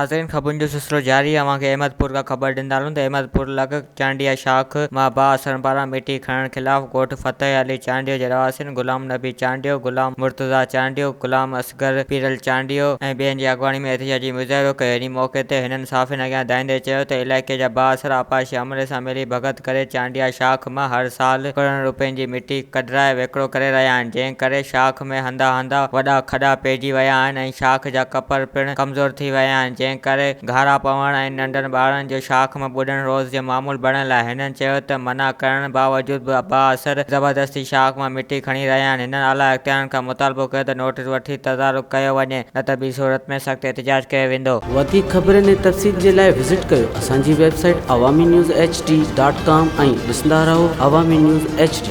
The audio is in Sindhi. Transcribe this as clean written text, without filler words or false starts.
ناظرين خبرن جو سلسلو جاري اوهان کي احمد پور کان خبر ڏيندا هلون ته احمد پور لڳ چانڊيا شاخ مان بااثرن پاران مٽي کڻڻ خلاف ڳوٺ فتح علي چانڊيو جي رهواسين غلام نبي چانڊيو، غلام مرتضيٰ چانڊيو، غلام اصغر پيرل چانڊيو ۽ ٻين جي اڳواڻي ۾ احتجاجي مظاهرو ڪيو انهي موقعي تي هنن صحافين اڳيان دانهيندي چيو ته علائقي جا بااثر آبپاشي عملي سان ملي ڀڳت ڪري چانڊيا شاخ مان هر سال ڪروڙين روپين جي مٽي ڪڍرائي وڪرو ڪري رهيا آهن جنهن ڪري شاخ ۾ هنڌان هنڌان وڏا کڏا پئجي ويا آهن ۽ شاخ جا ڪپر پڻ ڪمزور ٿي ويا آهن، جنهن ڪري گهارا پوڻ ۽ ننڍن ٻارڙن جو شاخ ۾ ٻڏڻ روز جو معمول بڻيل آهي. هنن چيو ته منع ڪرڻ باوجود به بااثر زبردستي شاخ مان مٽي کڻي رهيا آهن. هنن اعليٰ اختيارين کان مطالبو ڪيو ته نوٽيس وٺي تدارڪ ڪيو وڃي نه ته ٻي صورت ۾ سخت احتجاج ڪيو ويندو. وڌيڪ خبرن ۽ تفصيل جي لاء وزٽ ڪيو اسان جي website Awami news H D dot com ۽ ڏسندا رهو عوامي نيوز ايڇ ڊي.